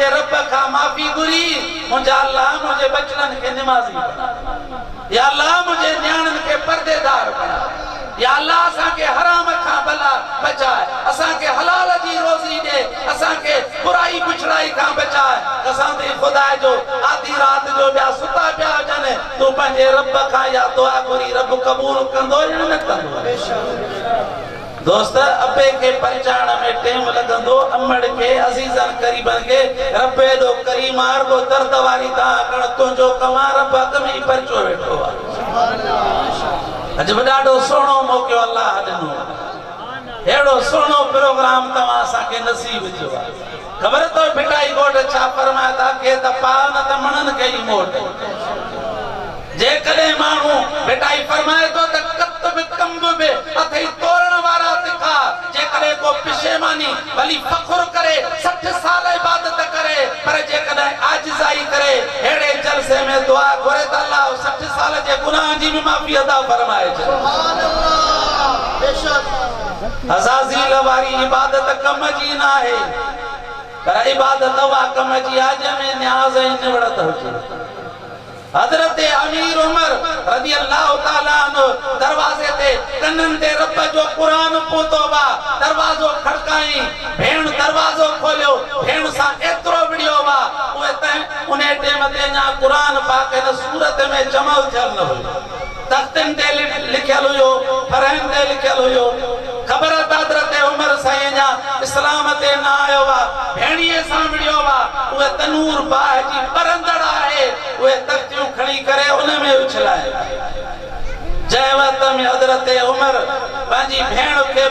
پنهنجي رب کان معافي گهري، منهنجا الله منهنجي ٻچڙن کي نمازي بڻاء. يا الله منهنجي نياڻين کي پرديدار بڻاء. يا الله اسان کي حرام کان بلا بچاء. اسان کي حلال جي روزي ڏي. اسان کي برائي بڇڙائي کان بچاء. قسم ٿي خدا جو آڌي رات جو ٻيا ستا پيا هجن تون پنهنجي رب کان اها دعا گهري رب قبول ڪندو يا نه ڪندو. دوست ابي کي پرچائڻ ۾ ٽيم لڳندو، امڙ کي، عزيزن قريبن کي، رب ايڏو ڪريم آ رڳو درد واري دانهن ڪرڻ تنهنجو ڪم آ، رب اڳ ۾ ئي پرچيو ويٺو آ. اڄ به ڏاڍو سهڻو موقعو الله ڏنو آ. ههڙو سهڻو پروگرام توهان اسان کي نصيب ٿيو آ. خبر اٿو ڀٽائي گهوٽ ڇا فرمائي ٿا، ڪي ته پاء نه ته مڻن کي ئي موٽ. جيڪڏهن ماڻهو، ڀٽائي فرمائي ٿو ته ڪت به ڪنب به اٿئي تورڻ وارا تکا، جيڪڏهن ڪو پشيماني ڀلي فخر ڪري 60 سال عبادت ڪري پر جيڪڏهن عاجزائي ڪري ههڙي جلسي ۾ دعا گهري ته الله 60 سال جي گناهن جي به معافي عطا فرمائي ڇڏي. عزازيل واري عبادت ڪم جي ناهي پر عبادت اها ڪم جي آهي جنهن ۾ نياز ۽ نوڙت هجي. حضرت امير عمر رضي الله تعالٰي عنه دروازي تي ڪنن تي رب جو قرآن پهتو وا دروازو کڙڪائين، ڀيڻ دروازو کوليو، ڀيڻ سان ايترو وڙهيو وا اهي تنهن انهي ٽيم تي اڃا قرآن پاڪ هن صورت ۾ جمع ٿيل نه هيو تختين تي لکيل هيو فرحن تي لکيل هيو خبر ته حضرت عمر سائين اڃا اسلام تي نه آيو وا ڀيڻيي سان وڙهيو وا اهي تنور باهه جي ٻرندڙ آهي اهي تختيون کڻي ڪري ان ۾ اڇلايائين. جنهن وقت ۾ حضرت عمر پنهنجي ڀيڻ کي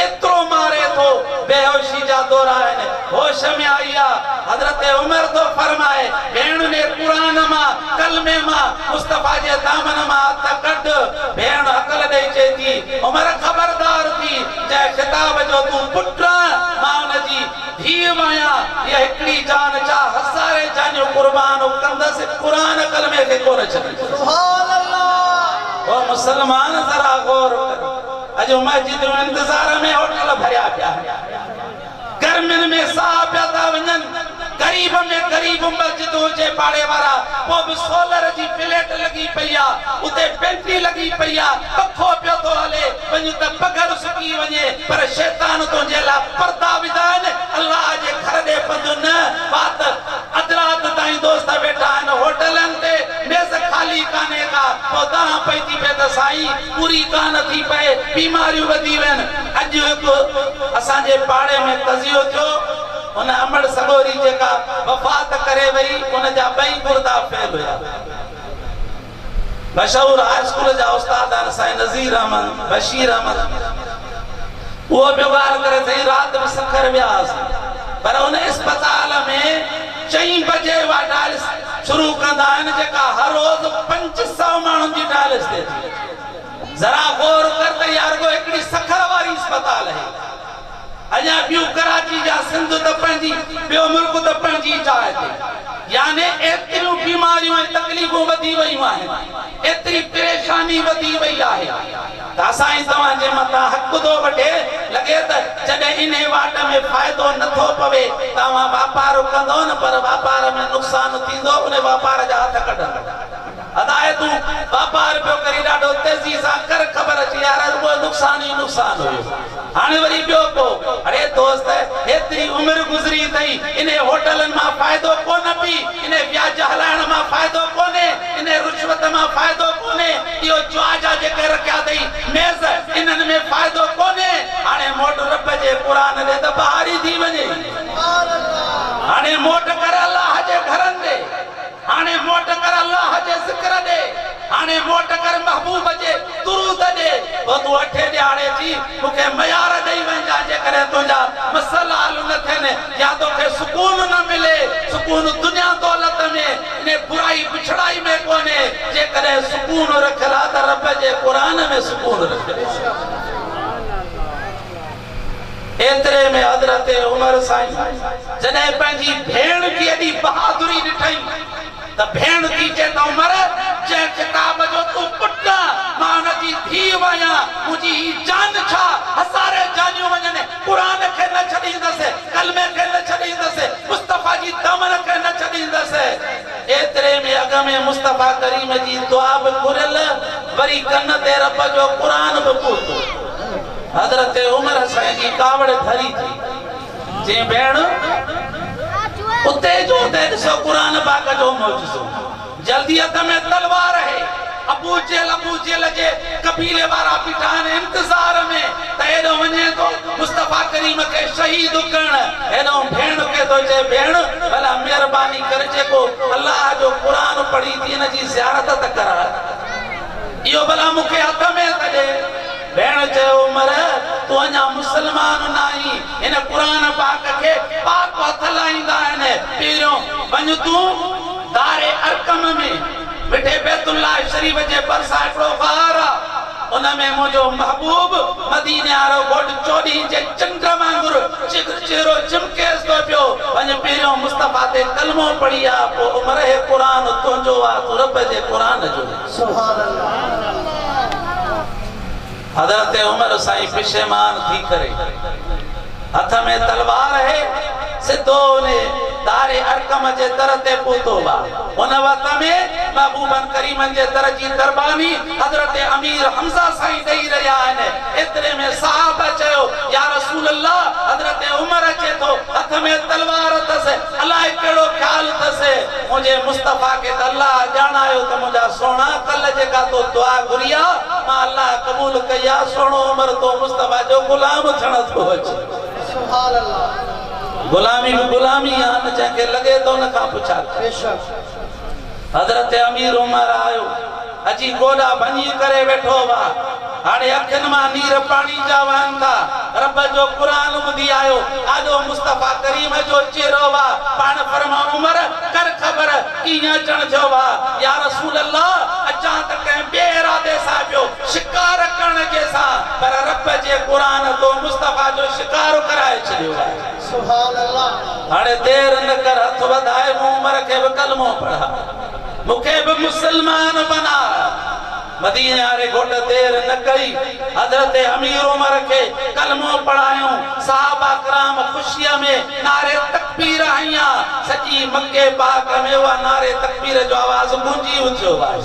ايترو ماري ٿو، بيهوشي جا دورا آهن، هوش ۾ آئي آ، حضرت عمر ٿو فرمائي، ڀيڻ ني قرآن مان، ڪلمي مان، مصطفيٰ جي دامن مان هٿ ڪڍ، ڀيڻ هڪل ڏئي چئي ٿي، عمر خبردار ٿي، جنهن خطاب جو تون پٽ آن، مان ان جي. ڌيء آهيان، هيء هڪڙي جان ڇا هزارين جانيون قربان ڪندس، قرآن ڪلمي کي ڪونه ڇڏيندس. سبحان الله. او مسلمان ذرا غور ڪر، اڄ مسجدون انتظار ۾ هوٽل ڀريا پيا آهن، گرمين ۾ ساهه پيا ٿا وڃن، غريب ۾ غريب مسجد هجي پاڙي وارا پوء به سولر جي پليٽ لڳي پئي آ، اتي بيٽري لڳي پئي آ، پکو پيو ٿو هلي، وڃ ته پگهر سڪي وڃي، پر شيطان تنهنجي لاء پردا وڌا آهن، الله جي گهر ڏي پنڌ نه، وات اڌ رات تائين دوست ويٺا آهن هوٽلن تي، ميز خالي ڪانهي ڪا، پوء دانهن پئي ٿي پئي ته سائين پوري ڪانه ٿي پئي، بيماريون وڌي وين، اڄ هڪ اسان جي پاڙي ۾ قضيو ٿيو، ان امڙ سڳوري جيڪا وفات ڪري وئي، ان جا ٻئي گردا فيل هيا. مشهور هاء اسڪول جا استاد آهن سائين نذير احمد، بشير احمد اهو پيو ڳالهه ڪري سائين رات به سکر ويا هئاسين پر ان اسپتال ۾ چئين بجي اها ڊائلس شروع ڪندا آهن جيڪا هر روز 500 ماڻهن جي ڊائلس ٿئي ٿي ذرا غور ڪر ته اها رڳو هڪڙي سکر واري اسپتال اهي اڃا ٻيون ڪراچي يا سنڌ ته پنهنجي ٻيو ملڪ ته پنهنجي جاء تي يعني ايتريون بيماريون ۽ تڪليفون وڌي ويون آهن ايتري پريشاني وڌي وئي آهي ته اسان ۽ توهان جي مٿان حق ٿو وٺي لڳي ته جڏهن انهي واٽ ۾ فائدو نه ٿو پوي ته اوهان واپار ڪندو نه پر واپار ۾ نقصان ٿيندو انهي واپار جا هٿ ڪڍندو. ادا اي تون واپار پيو ڪرين ڏاڍو تيزي سان ڪر خبر اچي يار رڳو نقصان ئي نقصان هيو هاڻي وري ٻيو ڪو اڙي دوست هيتري عمر گذري اٿئي انهي هوٽلن مان فائدو ڪونه پي انهي وياج هلائڻ مان فائدو ڪونهي انهي رشوت مان فائدو ڪونهي اهو جوا جا جيڪي رکيا اٿئي ميز انهن ۾ فائدو ڪونهي هاڻي موٽ رب جي قرآن ڏي ته بهاري ٿي وڃي هاڻي موٽ ڪر الله جي گهرن ڏي. هاڻي موٽ ڪر الله جي ذڪر ڏي، هاڻي موٽ ڪر محبوب جي درود ڏي، پوء تون اٺين ڏهاڙي اچي مون کي ميار ڏئي وڃجان جيڪڏهن تنهنجا مسئلا حل نه ٿين يا توکي سڪون نه ملي، سڪون دنيا دولت ۾ انهي برائي بڇڙائي ۾ ڪونهي، جيڪڏهن سڪون رکيل آ ته رب جي قرآن ۾ سڪون رکيل آ. ايتري ۾ حضرت عمر سائين جڏهن پنهنجي ڀيڻ جي ايڏي بهادري ڏٺائين ته ڀيڻ ٿي چئي ته عمر جنهن خطاب جو تون پٽ آن مان ان جي ڌيء آهيان منهنجي هي جان ڇا هزارين جانيون وڃن قرآن کي نه ڇڏيندس ڪلمي کي نه ڇڏيندس مصطفيٰ جي دامن ڪريم جي دعا به گهريل، وري ڪن تي رب جو قرآن به پهتو. حضرت عمر سائين جي ڪاوڙ ڍري ٿي. چيائين، ڀيڻ! اتي جو اتي ڏسو قرآن پاڪ جو معجزو. جلدي هٿ ۾ تلوار آهي. ابو جهل ابو جهل جي قبيلي وارا بيٺا آهن انتظار ۾ ته هيڏو وڃي ٿو مصطفيٰ ڪريم کي شهيد ڪرڻ. هيڏانهن ڀيڻ کي ٿو چئي ڀيڻ ڀلا مهرباني ڪر جيڪو الله جو قرآن پڙهي ٿي ان جي زيارت ته ڪراء. اهو ڀلا مون کي هٿ ۾ ته ڏي. ڀيڻ چيو عمر تون اڃا مسلمان ناهين هن قرآن پاڪ کي پاڪ هٿ لائيندا آهن. پهريون وڃ تون. دار ارقم ۾ مٺي بيت الله شريف جي ڀرسان هڪڙو غار آ، ان ۾ منهنجو محبوب مديني وارو گهوٽ چوڏهين جي چنڊ وانگر چهرو چمڪيس ٿو پيو، وڃ پهريون مصطفيٰ تي ڪلمو پڙهي آ، پوء عمر هي قرآن تنهنجو آ، تون رب جي قرآن جو. سبحان الله. حضرت عمر سائين پشيمان ٿي ڪري هٿ ۾ تلوار هي سڌو انهي دار ارقم جي در تي پهتو هئا. ان وقت ۾ محبوبن ڪريمن جي در جي درباني حضرت امير حمزه سائين ڏئي رهيا آهن. ايتري ۾ صحابه چيو، يا رسول الله! حضرت عمر اچي ٿو، هٿ ۾ تلوار اٿس، الائي ڪهڙو خيال اٿس. منهنجي مصطفيٰ کي ته الله ڄاڻايو ته منهنجا سهڻا ڪلهه جيڪا تو دعا گهري آ مان الله قبول ڪئي آ سهڻو عمر تو مصطفيٰ جو غلام ٿيڻ ٿو اچي. سبحان الله. غلامي به غلامي آ نه جنهن کي لڳي ته ان کان پڇا ڪر. بيشڪ. حضرت امير عمر آيو اچي گوڏا ڀڃي ڪري ويٺو هئا. هاڻي اکين مان نير پاڻي جا وهن ٿا. رب جو قرآن ٻڌي آيو. آڏو مصطفيٰ ڪريم جو چهرو هئا. پاڻ فرمايو عمر! ڪر خبر ڪيئن اچڻ ٿيو هئا. يا رسول الله! اچان ته ڪنهن ٻئي ارادي سان پيو، شڪار ڪرڻ جي سان، پر رب جي قرآن تو مصطفيٰ جو شڪار ڪرائي ڇڏيو آهي. سبحان الله. هاڻي دير نه ڪر هٿ وڌائي مون عمر کي به ڪلمو پڙهاء. مون کي به مسلمان بناء. مديني واري گهوٽ دير نه ڪئي، حضرت امير عمر کي ڪلمو پڙهايائون، صحابه ڪرام خوشيء ۾ نعري تڪبير هنيا، سڄي مڪي پاڪ ۾ اها نعري تڪبير جو آواز گونجي اٿيو آهي.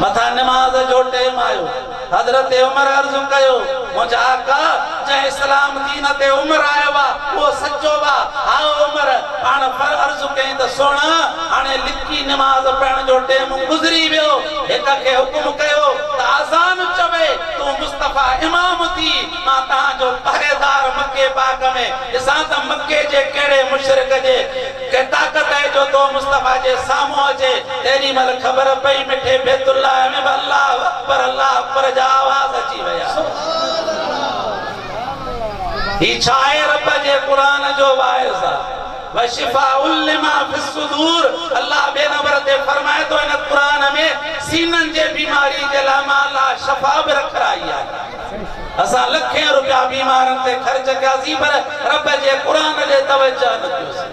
مٿان نماز جو ٽيم آيو، حضرت عمر عرض ڪيو، منهنجا آقا! جنهن اسلام دين تي عمر آيو آ، اهو سچو آ، هائو عمر! پاڻ عرض ڪيائين ته سهڻا! هاڻي لڪي نماز پڙهڻ جو ٽيم گذري ويو، هڪ کي حڪم ڪيو ته اذان چوي، تون مصطفيٰ امام ٿي، مان توهان جو پهريدار مڪي پاڪ ۾ ڏسان ته مڪي جي ڪهڙي مشرڪ جي ڪي طاقت آهي جو تو مصطفيٰ جي سامهون اچي، تيڏي مهل خبر پئي مٺي بيت الله ۾ به الله اڪبر الله اڪبر جا آواز اچي ويا. هي ڇا آهي رب جي قرآن جو واعظ آ. وشفاء لما في الصدور الله ٻئي نمبر تي فرمائي ٿو هن قرآن ۾ سينن جي بيماري جي لاء مان الله شفا به رکرائي آهي. اسان لکين روپيا بيمارن تي خرچ ڪياسين پر رب جي قرآن ڏي توجه نه ڪيوسين.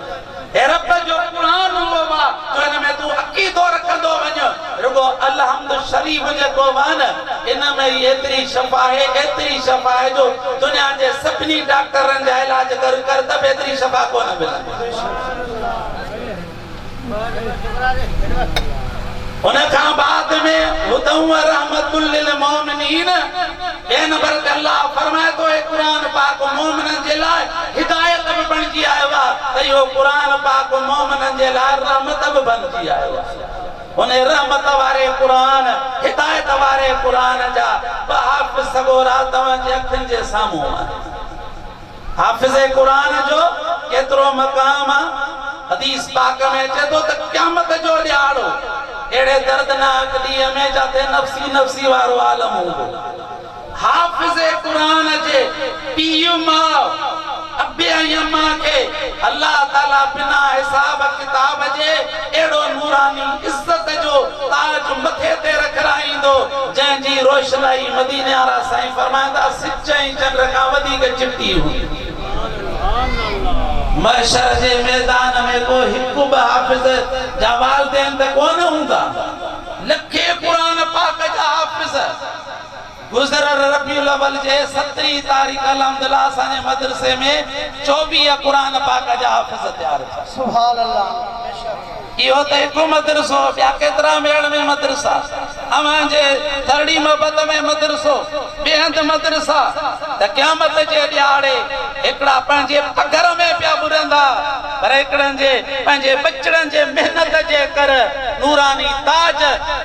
هي رب جو قرآن اهو آ جو ان ۾ تون عقيدو رکندو وڃ. رڳو الحمد شريف جيڪو آ نه ان ۾ ئي ايتري شفا آهي ايتري شفا آهي جو دنيا جي سڀني ڊاڪٽرن جا علاج ڪر ڪر ته به ايتري شفا ڪونه ملندي. ان کان بعد ۾ هدًا و رحمة للمؤمنين ٻئي نمبر تي الله فرمائي ٿو هي قرآن پاڪ مؤمنن جي لاء هدايت به بڻجي آيو آهي ته اهو قرآن پاڪ مؤمنن جي لاء رحمت به بڻجي آيو آهي. انهي رحمت واري قرآن، هدايت واري قرآن جا ٻه حافظ سڳورا توهان جي اکين جي سامهون آهن. حافظ قرآن جو ڪيترو مقام آ، حديث پاڪ ۾ اچي ٿو ته قيامت جو ڏهاڙو اهڙي دردناڪ ڏينهن ۾ جاتي نفسي نفسي وارو عالم هوندو. حافظ قرآن جي پيء ماء، ابي ۽ اما کي الله تعالي بنا حساب ڪتاب جي اهڙو نوراني عزت جو تاج مٿي تي رکرائيندو، جنهن جي روشنائي مديني وارا سائين فرمائن ٿا سج ۽ چنڊ کان وڌيڪ چٽي هوندي. محشر جي ميدان ۾ ڪو هڪ ٻه حافظ جا والدين ته ڪونه هوندا، لکين قرآن پاڪ جا حافظ. گذريل ربيع الاول جي سترهين تاريخ الحمدلله اسان جي مدرسي ۾ 24 قرآن پاڪ جا حافظ تيار ٿيا. سبحان الله بيشڪ. اهو ته هڪ مدرسو، ٻيا ڪيترا ميڙ ۾ مدرسا، اوهان جي ٿرڙي محبت ۾ مدرسو، ٻئي هنڌ مدرسا ته قيامت جي ڏهاڙي هڪڙا پنهنجي پگهر ۾ پيا ٻڏندا، پر هڪڙن جي پنهنجي ٻچڙن جي محنت جي ڪر نوراني تاج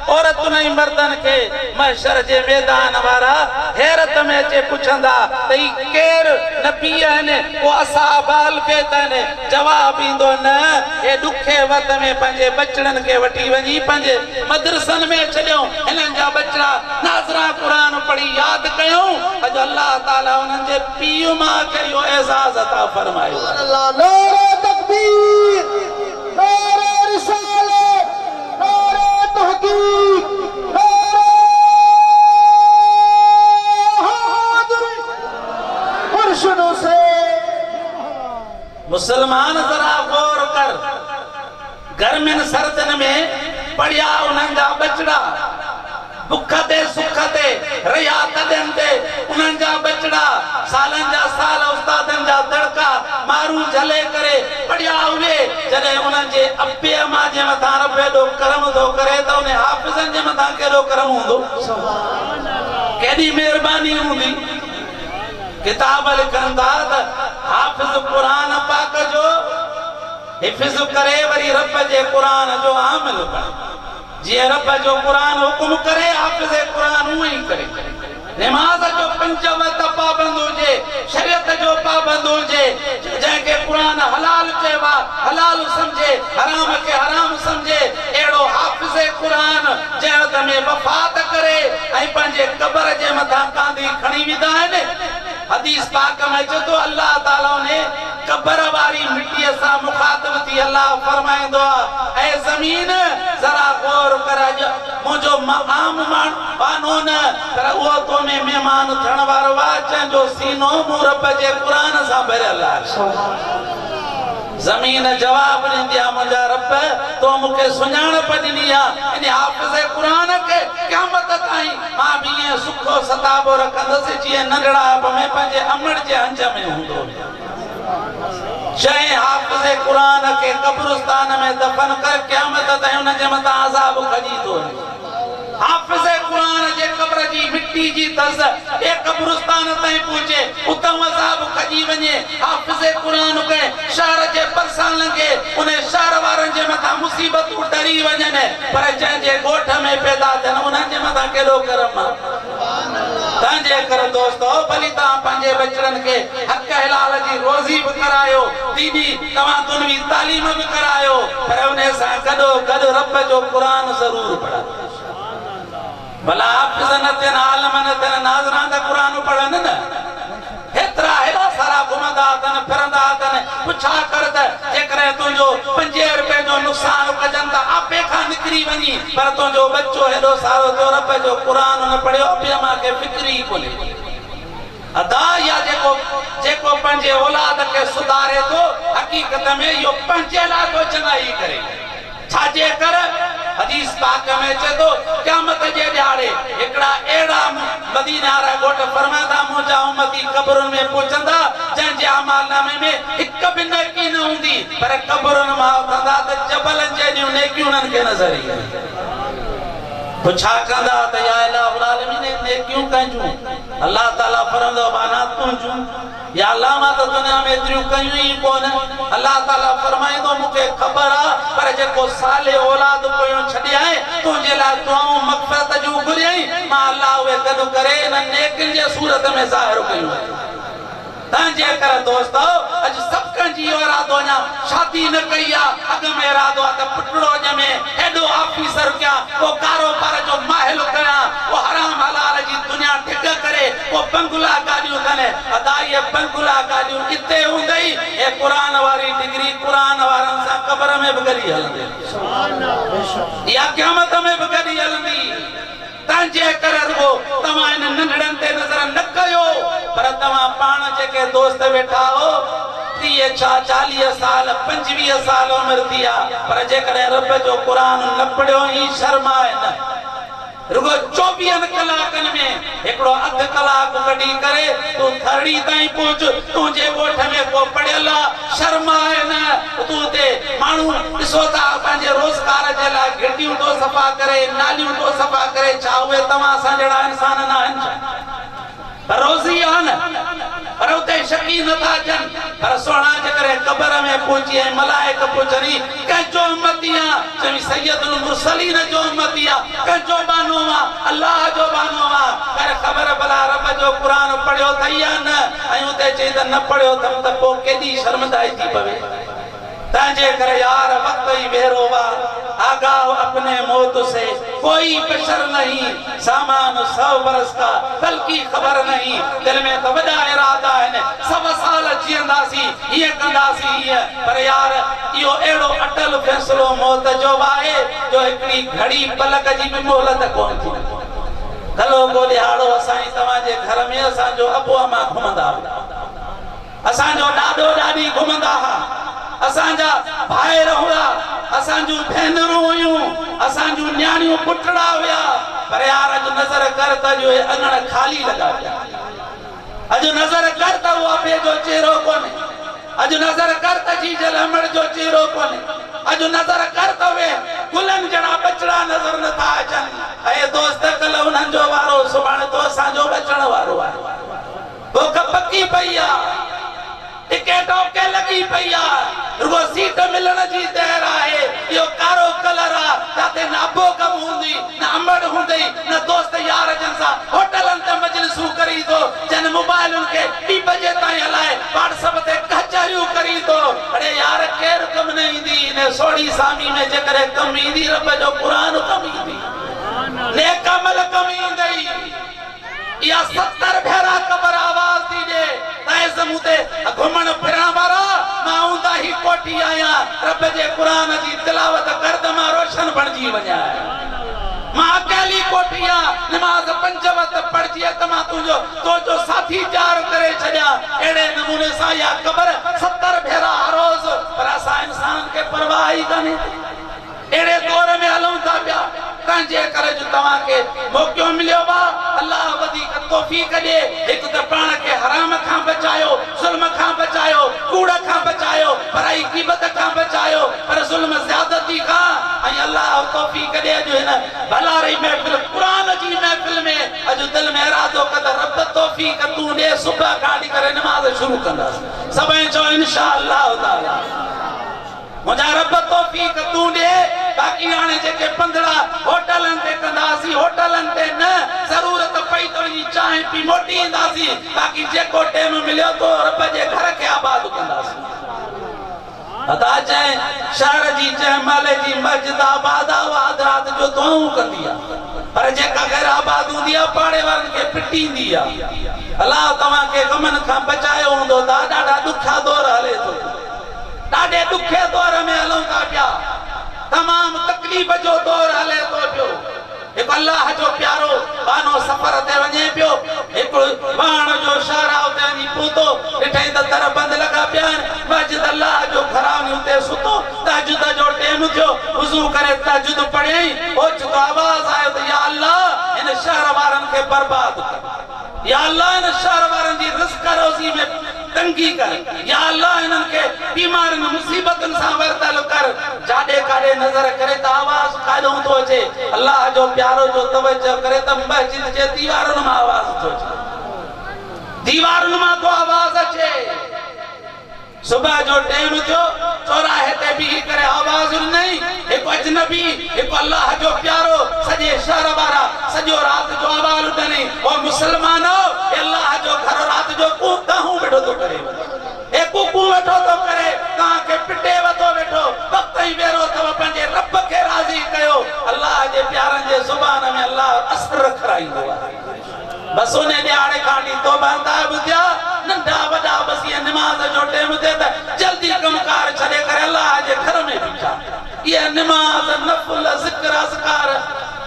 عورتن ۽ مردن کي محشر جي ميدان وارا حيرت ۾ اچي پڇندا ته هي ڪير نبي آهن ڪو اصحاب اهل بيت آهن؟ جواب ايندو نه، هي ڏکي وقت ۾ پنهنجي ٻچڙن کي وٺي وڃي پنهنجي مدرسن ۾ ڇڏيائون، هنن جا ٻچڙا ناظرا قرآن پڙهي ياد ڪيائون، اڄ الله تعاليٰ انهن جي پيء ماء کي اهو اعزاز عطا فرمايو سبحان آهي. الله نعرہ تڪبير نعرہ رسالت نعرہ تحقيق نعرہ حاضري مرشد حسين. مسلمان ذرا غور ڪر، گرمين سردين ۾ پڙهيا انهن جا ٻچڙا، بک تي سک تي رهيا تڏن تي انهن جا ٻچڙا، سالن جا سال استادن جا دڙڪا مارون جهلي ڪري پڙهيا اهي، جڏهن انهن جي ابي امان جي مٿان رب ايڏو ڪرم ٿو ڪري ته انهي حافظن جي مٿان ڪيڏو ڪرم هوندو، ڪيڏي مهرباني هوندي. ڪتاب لکن ٿا ته حافظ قرآن پاڪ جو حفظ ڪري وري رب جي قرآن جو عامل بڻي. جيئن رب جو قرآن حڪم ڪري حافظ قرآن اونئن ئي ڪري. نماز جو پنج وقت پابند هجي، شريعت جو پابند هجي، جنهن کي قرآن حلال چيو آ حلال سمجهي، حرام کي حرام سمجهي، اهڙو حافظ قرآن جنهن وقت ۾ وفات ڪري ۽ پنهنجي قبر جي مٿان ڪانڌي کڻي ويندا آهن. حديث پاڪ ۾ اچي ٿو الله تعالي انهي قبر واري مٽيء سان مخاطب ٿي الله فرمائيندو آهي اي زمين! ذرا غور ڪر اڄ منهنجو عام ٻانهو نه پر اهو تو ۾ مهمان ٿيڻ وارو آهي جنهن جو سينو مون رب جي قرآن سان ڀريل آهي. زمين جواب ڏيندي آ منهنجا رب تو مون کي سڃاڻپ ڏني آ انهي حافظ قرآن کي قيامت تائين مان به ائين سکو ستابو رکندس جيئن ننڍڙائپ ۾ پنهنجي امڙ جي هنج ۾ هوندو هيو. جنهن حافظ قرآن کي قبرستان ۾ دفن ڪر قيامت تائين ان جي مٿان عذاب کڄي ٿو وڃي. حافظ قرآن جي قبر جي مٽي جي دز ٻئي قبرستان تائين پهچي، اتئون عذاب کڄي وڃي. حافظ قرآن ڪنهن شهر جي ڀرسان لنگهي، انهي شهر وارن جي مٿان مصيبتون ٽري وڃن، پر جنهن جي ڳوٺ ۾ پيدا ٿين، انهن جي مٿان ڪيڏو ڪرم آ. تنهنجي ڪري دوستو ڀلي توهان پنهنجي ٻچڙن کي حق حلال جي روزي به ڪرايو، ديني توهان دنوي تعليم به ڪرايو، پر انهي سان گڏو گڏ رب جو قرآن ضرور پڙهن. ڀلا حافظ نه ٿين، عالم نه ٿين، ناظران ته قرآن پڙهن نه. هيترا هيڏا سارا گهمندا اٿن، ڦرندا اٿن، پڇا ڪر ته جيڪڏهن تنهنجو پنجين رپين جو نقصان ڪجن ته آپي کان نڪري وڃي، پر تنهنجو ٻچو هيڏو سارو ٿيو رب جو قرآن نه پڙهيو، ابي امان کي فڪر ئي ڪونهي. ادا يا جيڪو جيڪو پنهنجي اولاد کي سڌاري ٿو، حقيقت ۾ اهو پنهنجي لاء ٿو چڱائي ڪري. ڇا جي ڪر؟ حديث پاڪ ۾ اچي ٿو، قيامت جي ڏهاڙي هڪڙا اهڙا مديني وارا ڳوٺ فرمائيندا، منهنجا امتي قبرن ۾ پهچندا، جنهن جي اعمال نامي ۾ هڪ به نيڪي نه هوندي، پر قبرن مان اٿندا ته جبلن جيڏيون نيڪيون انهن کي نظر اينديون. پڇا ڪندا ته يا اله العالمين هي نيڪيون ڪنهن جون؟ الله تعاليٰ فرمائيندو، ٻانها تنهنجون. يا الله مان ته دنيا ۾ ايتريون ڪيون ئي ڪونه. الله تعاليٰ فرمائيندو، مون کي خبر آ، پر جيڪو صالح اولاد پويون ڇڏيائين، تنهنجي لاء دعائون مغفرت جون گهريائين، مان الله اهي گڏ ڪري انهن نيڪين جي صورت ۾ ظاهر ڪيون اٿم. تنهنجي ڪري دوستؤ اڄ سڀ ڪنهن جي اهو ارادو اڃا شادي نه ڪئي آ، اڳ ۾ ارادو آ ته پٽڙو ڄمي، ايڏو آفيسر ڪيان، ڪو ڪاروبار جو ماهل ڪيان، ڪو حرام حلال جي دنيا ڍڳ ڪري، ڪو بنگلا گاڏيون ٿن. ادا اهي بنگلا گاڏيون اتي هوندئي، هي قرآن واري ڊگري قرآن وارن سان قبر ۾ به گڏي هلندي. اها قيامت ۾ به گڏي هلندي. تنهنجي ڪري رڳو توهان انهن ننڍڙن تي نظر نه ڪيو، پر توهان پاڻ جيڪي دوست ويٺا آهو، 30 ڇا 40 سال، 25 سال عمر ٿي آ، پر جيڪڏهن رب جو قرآن نه پڙهيو هين شرم آهي نه. رڳو چوويهن ڪلاڪن ۾ هڪڙو اڌ ڪلاڪ ڪڍي ڪري تون ٿرڙي تائين پهچ، تنهنجي ڳوٺ ۾ ڪو پڙهيل آ، شرم آهي نه، تون اتي ماڻهو ڏسو ٿا پنهنجي روزگار جي لاء گهٽيون ٿو صفا ڪري، ناليون ٿو صفا ڪري، ڇا اهي توهان اسان جهڙا انسان ناهن ڇا؟ پر روزي آ نه، پر اتي شڪي نه ٿا ٿين، پر سهڻا جيڪڏهن قبر ۾ پهچي ۽ ملائڪ پڇني، ڪنهن جو امتي آن؟ چوين سيد المرسلين جو امتي آ، ڪنهن جو ٻانهو آن؟ الله جو ٻانهو آن، ڪر خبر ڀلا رب جو قرآن پڙهيو اٿئي يا نه؟ ۽ اتي چئين ته نه پڙهيو اٿم ته پوء ڪيڏي شرمندائي ٿي پوي. تنهنجي ڪري يار وقت ئي ويرو وا، آگاهه اپني موت سي، ڪوئي بشر نهين، سامان سو برس ڪا، ڪل ڪي خبر نهين، دل ۾ ته وڏا ارادا آهن، سو سال جيئنداسين، هيئن ڪنداسين هيئن، پر يار اهو اهڙو اٽل فيصلو موت جو آهي، جو هڪڙي گهڙي پلڪ جي به مهلت ڪونه ٿي ملي. ڪلهوڪو ڏهاڙو اسان ۽ توهان جي گهر ۾ اسان جو ابو امان گهمندا هيا. اسان جو ڏاڏو ڏاڏي گهمندا ها، اسان جا ڀائر هيا، اسان جون ڀينرون هيون، اسان جون نياڻيون پٽڙا هيا، پر يار اڄ نظر ڪر ته اڄ اهي اڱڻ خالي لڳا پيا آهن. اڄ نظر ڪر ته اهو ابي جو چهرو ڪونهي، اڄ نظر ڪر ته جيجل امڙ جو چهرو ڪونهي، اڄ نظر ڪر ته اهي گلن جهڙا ٻچڙا نظر نٿا اچن. اي دوست ڪلهه انهن جو وارو سڀاڻي تو اسان جو به اچڻ وارو آهي. بک پڪي پئي آ، ٽڪيٽ اوڪي لڳي پئي آ، رڳو سيٽ ملڻ جي دير آهي. اهو ڪارو ڪلر آ، جاتي نه ابو غم هوندي، نه امڙ هوندئي، نه دوست يار جن سان هوٽلن تي مجلسون ڪرين ٿو، جن موبائلن کي ٻي بجي تائين هلائي واٽس اپ تي ڪچهريون ڪرين ٿو. اڙي يار ڪير ڪم نه ايندي، انهي سوڙهي سامي ۾ جيڪڏهن ڪم ايندي رب جو قرآن ڪم ايندي، نيڪ عمل ڪم ايندئي. اها 70 ڀيرا قبر آواز ٿي ڏي ته اي زمون تي گهمڻ ڦرڻ وارا مان اونداهي ڪوٺي آهيان، رب جي قرآن جي تلاوت ڪر ته مان روشن بڻجي وڃان. مان اڪيلي ڪوٺي آهيان، نماز پنج وقت پڙهجي ته مان تنهنجو تو جو ساٿي تيار ڪري ڇڏيان. اهڙي نموني سان اها قبر 70 ڀيرا هر روز، پر اسان انسانن کي پرواهه ئي ڪانهي. اهڙي دور ۾ هلون ٿا پيا، تنهنجي ڪري جو توهان کي موقعو مليو آ، الله وڌيڪ توفيق ڏي، هڪ ته پاڻ کي حرام کان بچايو، ظلم کان بچايو، ڪوڙ کان بچايو، پرائي غيبت کان بچايو، پر ظلم زيادتي کان، ۽ الله توفيق ڏي اڄ هن ڀلاري محفل قرآن جي محفل ۾ اڄ دل ۾ ارادو ڪر ته رب توفيق تون ڏي صبح کان وٺي ڪري نماز شروع ڪنداسين، سڀئي چئو انشاء الله تعالي. منهنجا رب توفيق تون ڏي، باقي هاڻي جيڪي پنڌڙا هوٽلن تي ڪنداسين هوٽلن تي نه، ضرورت پئي ته وڃي چانهه پي موٽي اينداسين، باقي جيڪو ٽيم مليو ٿو رب جي گهر کي آباد ڪنداسين. ادا جنهن شهر جي جنهن محلي جي مسجد آباد آ اها اڌ رات جو دعائون ڪندي آ پر جيڪا غير آباد هوندي آ پاڙي وارن کي پٽيندي آ. الله توهان کي غمن کان بچايو هوندو ادا ڏاڍا ڏکيا دور هلي ٿو. ڏاڍي ڏکي دور ۾ هلون ٿا پيا، تمام تڪليف جو دور هلي ٿو پيو. هڪ الله جو پيارو ٻانهو سفر تي وڃي پيو، هڪ واهڻ جو شهر آ اتي وڃي پهتو، ڏٺائين ته در بند لڳا پيا آهن، مسجد الله جو گهر آ وڃي اتي ستو، تهجد جو ٽيم ٿيو، وضو ڪري تهجد پڙهيائين، اوچتو آواز آيو ته يا الله هن شهر وارن کي برباد ڪر. يا الله هن شهر وارن جي رزق روزي ۾ تنگي ڪر، يا الله هنن کي بيمارين مصيبتن سان ورتل ڪر، جاڏي ڪاڏي نظر ڪري ته آواز ڪاڏهون ٿو اچي، الله جو پيارو جو توجه ڪري ته مسجد جي ديوارن مان آواز ٿو اچي، ديوارن مان ٿو آواز اچي. صبح جو ٽيم ٿيو، چوراهي تي بيهي ڪري آواز ڏنائين، هڪ اجنبي، هڪ الله جو پيارو، سڄي شهر وارا سڄو رات جو آواز ڏنائين، او مسلمانؤ! هي الله جو گهر رات جو ڪو ڪانهون ويٺو ٿو ڪري، هي ڪوڪون ويٺو ٿو ڪري، توهان کي پٽي وڌو ويٺو، وقت ۽ ويرو اٿو، پنهنجي رب کي راضي ڪيو، الله جي پيارن جي زبان ۾ الله اثر رکرائيندو آهي. بس انهي ڏهاڙي کان وٺي توبه تائب ٿيا، ننڍا وڏا بس ايئن نماز جو ٽيم ٿئي ته جلدي ڪم ڪار ڇڏي ڪري الله جي گهر ۾ بيٺا. اها نماز، نفل، ذڪر اذڪار.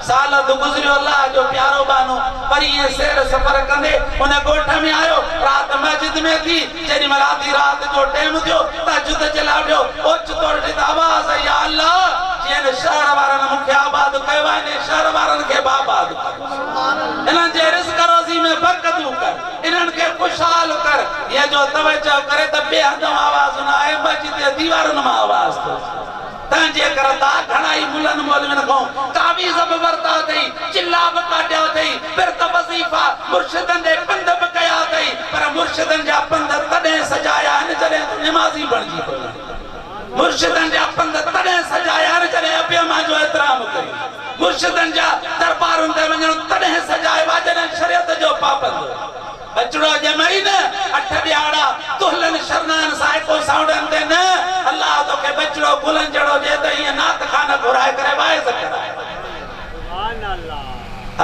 سال اڌ گذريو الله جو پيارو ٻانهو وري ايئن سير سفر ڪندي ان ڳوٺ ۾ آيو، رات مسجد ۾ ٿي، جيڏي مهل آڌي رات جو ٽيم ٿيو تهجد جي لاء اٿيو، اوچتو ڏٺي ته آواز آئي يا الله! جيئن هن شهر وارن مون کي آباد ڪيو آهي انهي شهر وارن کي به آباد ڪر. توجه ڪري ته ٻئي هنڌئون آواز نه آهي، مسجد جي ديوارن مان آواز ٿو اچي. تنهنجي ڪري تا گهڻائي ملن مولوين کان تعويذ به ورتا اٿئي، چلا به ڪاٽيا اٿئي، ورت وظيفا مرشدن ڏي پنڌ به ڪيا اٿئي، پر مرشدن جا پنڌ تڏهن سجايا آهن جڏهن تون نمازي بڻجي پوين. مرشدن جا پنڌ تڏهن سجايا آهن جڏهن ابي امان جو احترام ڪرين. مرشدن جا دربارن تي وڃڻ تڏهن سجايو آهي جڏهن شريعت جو پابند هجين. ٻچڙو ڄمئي نه، اٺ ڏهاڙا دهلن شرنائن سائڪو سائونڊن تي نه، الله توکي ٻچڙو گلن جهڙو ڏي ته هيئن نعت خانه گهرائي ڪري واعظ ڪرائي.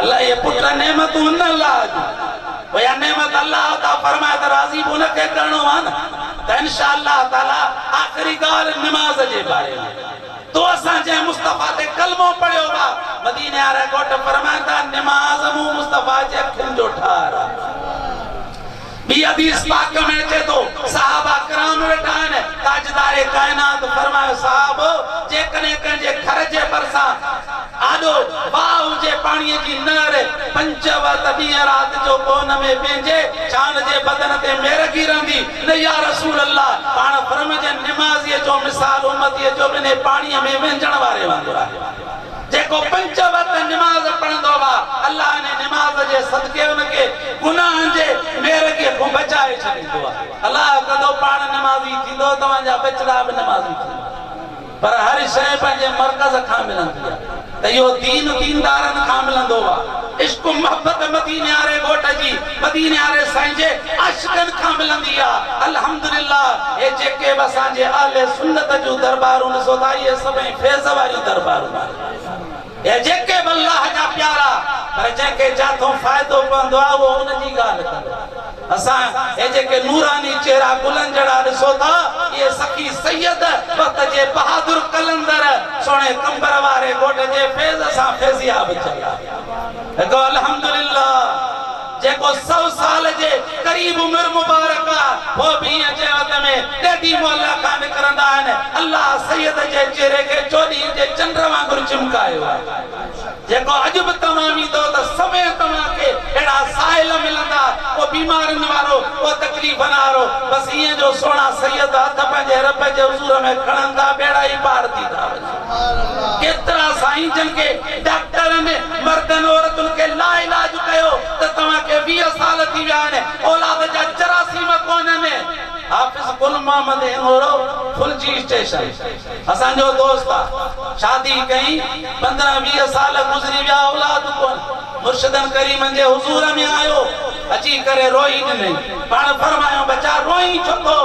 الله اهي پٽ نعمتون هن الله جون. اها نعمت الله عطا فرمائي ته راضي به ان کي ڪرڻو آهي نه ته انشاء الله تعالي آخري ڳالهه نماز جي باري ۾. تو اسان جنهن مصطفيٰ تي ڪلمو پڙهيو آ، مديني وارا ڳوٺ فرمائن ٿا، نماز مون مصطفيٰ جي اکين جو ٺار آ. ٻي حديث پاڪ ۾ اچي ٿو، صحابه ڪرام ويٺا آهن، تاجدار ڪائنات فرمايو، صحابو! جيڪڏهن ڪنهن جي گهر جي ڀرسان آڏو واهه هجي، پاڻيء جي نهر، پنج وقت ڏينهن رات جو ڪو ان ۾ پنهنجي، ڇا ان جي بدن تي ميرگي رهندي؟ نه يا رسول الله! پاڻ فرمائجن، نمازيء جو مثال امتيء جو به انهي پاڻيء ۾ وهنجڻ واري وانگر آهي. جيڪو پنج وقت نماز پڙهندو آ، الله انهي نماز جي صدقي ان کي گناهن جي ميرگيء کان بچائي ڇڏيندو آهي. الله ڪندو پاڻ نمازي ٿيندو، توهان جا ٻچڙا به نمازي ٿيندا. پر هر شيء پنهنجي مرڪز کان ملندي آ ته اهو دين ديندارن کان ملندو آ. عشق محبت مديني واري ڳوٺ جي مديني واري سائين جي عاشقن کان ملندي آ. الحمدلله هي جيڪي به اسان جي اهل سنت جون دربارون ڏسو ٿا اهي سڀئي فيض واريون دربارون آهن. اهي جيڪي به الله جا پيارا پر جنهن کي جاٿون فائدو پوندو آ اهو ان جي ڳالهه ڪندو آ. اسان هي جيڪي نوراني چهرا گلن جهڙا ڏسو ٿا، اهي سخي سيد وقت جي بهادر قلندر سهڻي قمبر واري ڳوٺ جي فيض سان فيضياب ٿيل آهن. هڪ الحمدلله جيڪو سئو سال جي قريب عمر مبارڪ آ، هو به ائين جنهن وقت ۾ ڏيڍي محله کان نڪرندا آهن، الله سيد جي چهري کي چوڏهين جي چنڊ وانگر چمڪايو آهي. جيڪو اڄ به توهان ويندؤ ته سوين توهان کي اهڙا سائل ملندا، ڪو بيمارين وارو، ڪو تڪليفن وارو، بس ائين جو سهڻا سيد هٿ پنهنجي رب جي حضور ۾ کڻن ٿا ٻيڙا ئي پار ٿي ٿا وڃن. ڪيترا سائين جن کي ڊاڪٽرن مردن عورتن کي لاعلاج ڪيو ته توهان کي 20 سال ٿي ويا آهن اولاد جا جراثيم ڪونهن. حافظ گل محمد هڱورو ڦلجي اسٽيشن اسان جو دوست آ شادي ڪئين 15 20 سال گذري ويا اولاد ڪونه مرشدن ڪريمن جي حضور ۾ آيو اچي ڪري روئي ڏنئين پاڻ فرمايو ٻچا روئين ڇو ٿو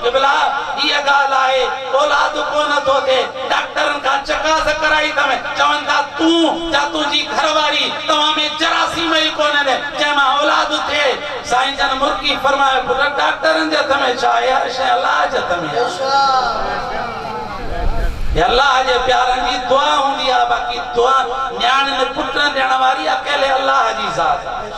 قبلا هيء ڳالهه آهي اولاد ڪونه ٿو ٿئي ڊاڪٽرن کان چڪاس ڪرائي اٿم چون ٿا تون جا تنهنجي گهر واري توهان ۾ جراثيم ئي ڪونهن جنهن مان اولاد ٿئي سائين جن مرڪي فرمايو، پٽ ڊاڪٽرن جي هٿ ۾ ڇا آهي، هر شيء الله جي هٿ ۾ آهي. هي الله جي پيارن جي دعا هوندي آهي، باقي دعا نياڻين پٽن ڏيڻ واري اڪيلي الله جي ذات آهي.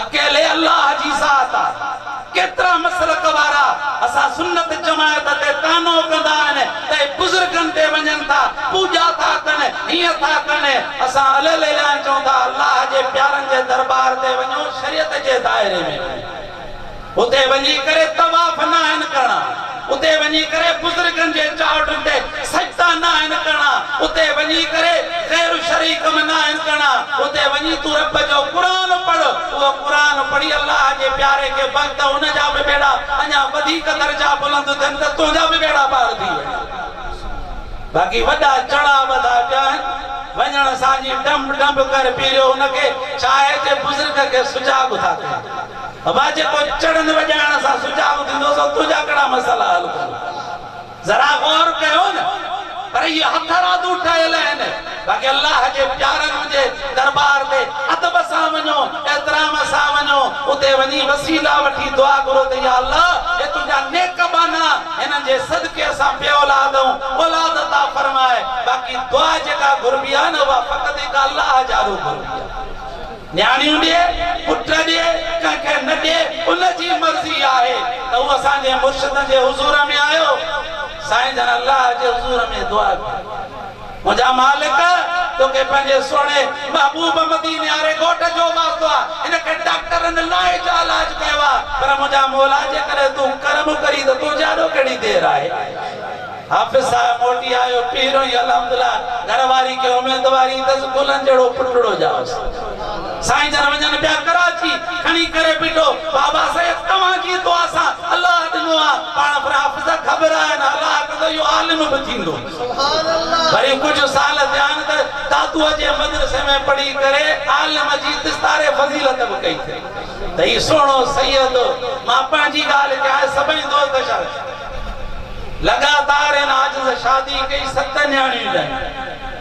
اڪيلي الله جي ذات آهي. ڪيترا مسلڪ وارا اسان سنت جماعت تي طعنو ڪندا آهن ته اهي بزرگن تي وڃن ٿا، پوڄا ٿا ڪن، هيئن ٿا ڪن، اسان علي الاعلان چئون ٿا الله جي پيارن جي درٻار تي وڃو شريعت جي دائري ۾ وڃو اتي وڃي ڪري طواف ناهن ڪرڻا اتي وڃي ڪري بزرگن جي چائوٺن تي سجدا ناهن ڪرڻا اتي وڃي ڪري غير شرعي ڪم ناهن ڪرڻا اتي وڃي تون رب جو قرآن پڙهه اهو قرآن پڙهي الله جي پياري کي بخش ته ان جا به ٻيڙا اڃا وڌيڪ درجا بلند ٿين ته تنهنجا به ٻيڙا پار ٿي وڃن. باقي وڏا چڙا ٻڌا پيا آهن، وڃڻ سان جي ڊنب ڊنب ڪر پيريو ان کي ڇا آهي جي بزرگ کي سجاڳ ٿا ڪيون. ابا جيڪو چڙن وڄائڻ سان سجاڳ ٿيندو سو تنهنجا ڪهڙا مسئلا حل ڪندو. ذرا غور ڪيو نه. پر اهي هٿرادو ٺهيل آهن. باقي الله جي پيارن جي درٻار تي ادب سان وڃو، احترام سان وڃو، اتي وڃي وسيلا وٺي دعا گهرو ته يا الله هي تنهنجا نيڪ ٻانها هنن جي صدقي اسان بي اولاد آهيون، اولاد عطا فرماء، باقي دعا جيڪا گهربي آهي نه اها فقط هڪ الله جي آڏو گهربي آهي. نياڻيون ڏي، پٽ ڏي، ڪنهن کي نه ڏي، ان جي مرضي آهي ته هو اسان جي مرشدن جي حضور ۾ آيو، سائين جن الله جي حضور ۾ دعا ڪئي. منهنجا مالڪ! توکي پنهنجي سهڻي محبوب مديني واري گهوٽ جو واسطو آ، هن کي ڊاڪٽرن لاهج علاج ڪيو آ، پر منهنجا مولا جيڪڏهن تون ڪرم ڪرين ته تنهنجي آڏو ڪهڙي دير آهي. حافظ صاحب موٽي آيو، پهريون ئي الحمدلله گهر واري کي اميدواري اٿس، گلن جهڙو پٽڙو ڄائس. سائين جن وڃن پيا ڪراچي، کڻي ڪري بيٺو، بابا سائين توهان جي دعا سان الله ڏنو آ، پاڻ پر حافظ گهٻرايا نه، الله ڪندو اهو عالم به ٿيندو. وري ڪجهه سال ٿيا آهن ته دادوء جي مدرسي ۾ پڙهي ڪري عالم جي دستار فضيلت به ڪئي اٿئي ته هي سهڻو سيد، مان پنهنجي ڳالهه ڪيان سڀئي دوست شاگرد لڳاتار هن عاجز شادي ڪئي ست نياڻيون ڄايون.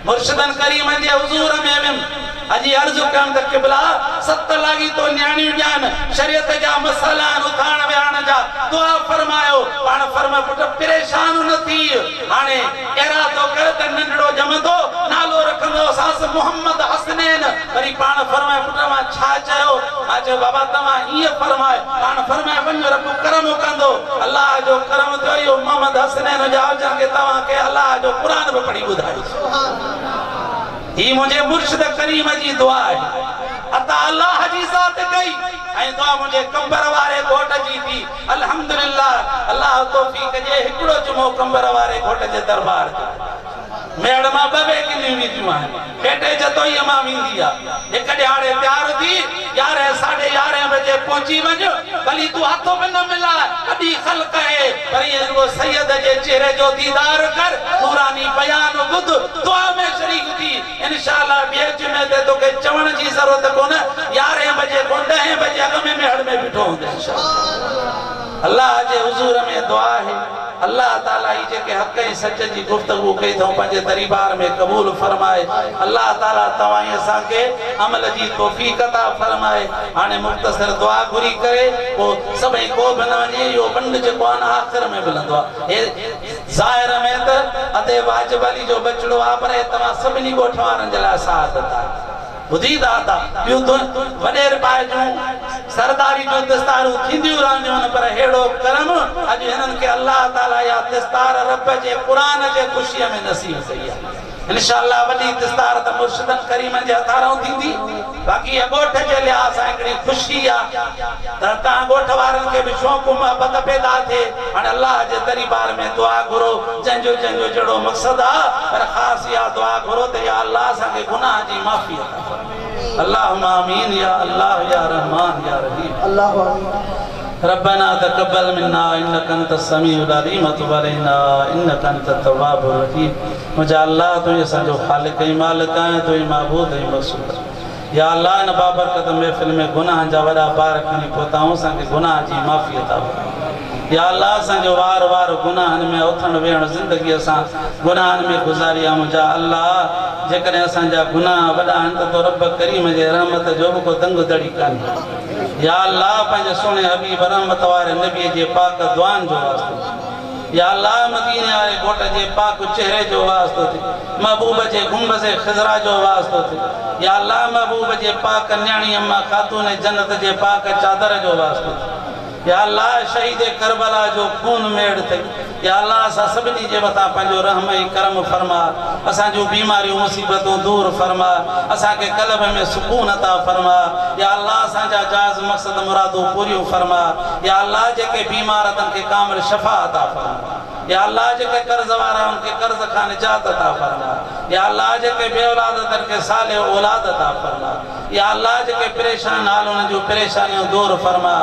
مرشدن ڪريمن جي حضور ۾ ويم. اڄ عرض ڪيم ته قبلا! ست لاڳيتو نياڻيون ڄائن، شريعت جا مسئلا آهن اٿارڻ ويهارڻ جا، دعا فرمايو. پاڻ فرمايو پٽ پريشان نه ٿيء، هاڻي ارادو ڪر ته ننڍڙو ڄمندو، نالو رکندوسانس محمد حسنين. وري پاڻ فرمايو پٽ مان ڇا چيو؟ مان چيو بابا توهان هيئن فرمايو. پاڻ فرمايو وڃ رب ڪرم ڪندو. الله جو ڪرم ٿيو اهو محمد حسنين ڄائو جنهن کي توهان کي الله جو قرآن به پڙهي ٻڌايو. هي منهنجي مرشد ڪريم جي دعا آهي. عطا الله جي ذات ڪئي ۽ دعا منهنجي قمبر واري گهوٽ جي ٿي. الحمدلله الله توفيق ڏي هڪڙو جمعو قمبر واري گهوٽ جي دربار تي. ميهڙ مان ٻه ويگنيون وينديون آهن. ڪيٽي جتوئيء مان ويندي آ. هڪ ڏهاڙي تيار ٿي يارهين ساڍي يارهين بجي پهچي وڃ. ڀلي تون هٿ به نه ملاء، وڏي خلق اهي، پر ائين رڳو سيد جي چهري جو ديدار ڪر، نوراني بيان ٻڌ، دعا ۾ شريڪ ٿي، انشاء الله ٻئي جمعي تي توکي چوڻ جي ضرورت ڪونه، يارهين بجي کان ڏهين بجي اڳ ۾ ميهڙ ۾ بيٺو هوندين انشاء الله. الله جي حضور ۾ دعا آهي الله تعالي هي جيڪي حق ۽ سچ جي گفتگو ڪئي اٿئون پنهنجي دريبار ۾ قبول فرمائي الله تعالي توهان ۽ اسان کي عمل جي توفيق عطا فرمائي هاڻي مختصر دعا گهري ڪري پوء سڀئي ڪو به نه وڃي اهو ونڊ جيڪو آهي نه آخر ۾ ملندو آهي هي ظاهر ۾ ته ادي واجب علي جو ٻچڙو آهي پر هي توهان سڀني ڳوٺ وارن جي لاء سعادت آهي. ٻڌي داتا، ٻيون ته وڏيرپائي جون سرداري جون دستارون ٿينديون رهنديون آهن پر ههڙو ڪرم اڄ هنن کي الله تعالي اها دستار رب جي قرآن جي خوشيء ۾ نصيب ڪئي آهي. انشاء الله وڏي دستار ته مرشدن ڪريمن جي هٿارئون ٿيندي. باقي اها ڳوٺ جي لحاظ سان هڪڙي خوشي آهي ته توهان ڳوٺ وارن کي به شوق محبت پيدا ٿئي. هاڻي الله جي دريبار ۾ دعا گهرو جنهن جو جنهن جو جهڙو مقصد آ پر خاص اها دعا گهرو ته يا الله اسان کي گناهه جي معافي عطا فرما اللهم آمين يا الله يا رحمان يا رحيم. الله آمين. ربنا تقبل منا انك انت السميع العليم وتب علينا انك انت التواب الرحيم منهنجا الله تون ئي اسان جو خالق ۽ مالڪ آهين تون ئي معبود ۽ مقصود آهين يا الله هن بابرڪت محفل ۾ گناهن جا وڏا بار کڻي پهتا آهيون اسان کي گناهن جي معافي عطا فرما يا الله اسان جو وار وار گناهن ۾ اٿڻ ويهڻ زندگي اسان گناهن ۾ گذاري آ منهنجا الله جيڪڏهن اسان جا گناهه وڏا آهن ته تو رب ڪريم جي رحمت جو به ڪو دنگ دڙي ڪانهي يا الله پنهنجي سهڻي حبيب رحمت واري نبي جي پاڪ دعائن جو واسطو يا الله مديني واري گهوٽ جي پاڪ چهري جو واسطو ٿي محبوب جي گنبذ خضرا جو واسطو ٿي يا الله محبوب جي پاڪ نياڻي اما خاتون جنت جي پاڪ چادر جو واسطو ٿي يا الله شهيد ڪربلا جو خون ميڙ ٿي يا الله اسان سڀني جي مٿان پنهنجو رحم ۽ ڪرم فرما اسان جون بيماريون مصيبتون دور فرما اسان کي قلب ۾ سڪون عطا فرما يا الله اسان جا جائز مقصد مرادون پوريون فرما يا الله جيڪي بيمار تن کي ڪامل شفا عطا فرما يا الله جيڪي قرض وارا ان کي قرض کان نجات عطا فرما يا الله جيڪي بي اولاد تن کي صالح اولاد عطا فرما يا الله جيڪي پريشان حال انهن جون پريشانيون دور فرما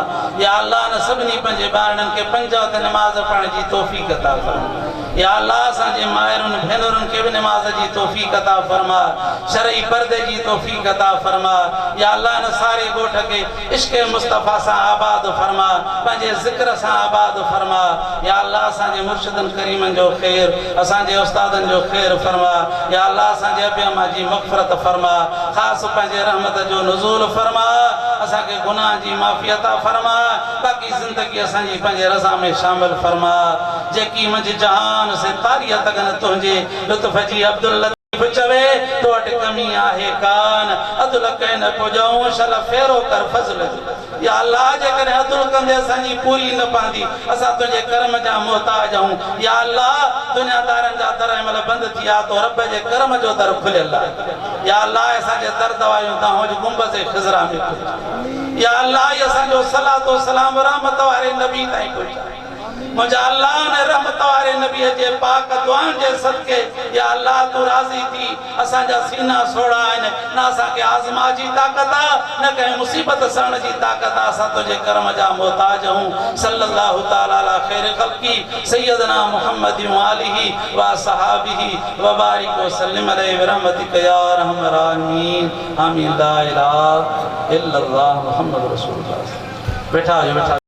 يا الله ان سڀني پنهنجي ٻارڙن کي پنج وقت نماز پڙهڻ جي توفيق عطا فرما يا الله اسان جي مائرن ڀينرن کي به نماز جي توفيق عطا فرما شرعي پردي جي توفيق عطا فرما يا الله ان ساري ڳوٺ کي عشق مصطفيٰ سان آباد فرما پنهنجي ذڪر سان آباد فرما يا الله اسان جي مرشدن ڪريمن جو خير اسان جي استادن جو خير فرما يا الله اسان جي ابي امان جي مغفرت فرما خاص پنهنجي رحمت جو نزول فرما اسان کي گناهن جي معافي عطا فرما باقي زندگي اسان جي پنهنجي رضا ۾ شامل فرما جيڪي منجهه جهان سي تاريء تڳن تنهنجي لطف جي عبداللطيف چوي، تو وٽ ڪمي آهي ڪان، عدل ڪين پڄئون، شل ڦيرو ڪر فضل جو. يا الله! جيڪڏهن عدل ڪندي اسان جي پوري نه پوندي، اسان تنهنجي ڪرم جا محتاج آهون. يا الله! دنيا دارن جا در هن مهل بند ٿي ويا، تو رب جي ڪرم جو در کليل آهي. يا الله اسان جي درد واريون دانهون اڄ گنبذ خضرا ۾ پهچاء. يا الله اي اسان جو صلوة و سلام رحمت واري نبي تائين پهچاء. منهنجا الله ان رحمت واري نبي جي پاڪ دعائن جي صدقي يا الله تون راضي ٿي اسان جا سينا سوڙها آهن نه اسان کي آزما جي طاقت آ نه ڪنهن مصيبت سهڻ جي طاقت آ اسان تنهنجي ڪرم جا محتاج آهون صلي الله تعالي علي خير خلقه سيدنا محمد وآله واصحابه وبارڪ وسلم عليه برحمتک يا ارحم الراحمين آمين لا اله الا الله محمد رسول الله ويٺا هجو ويٺا.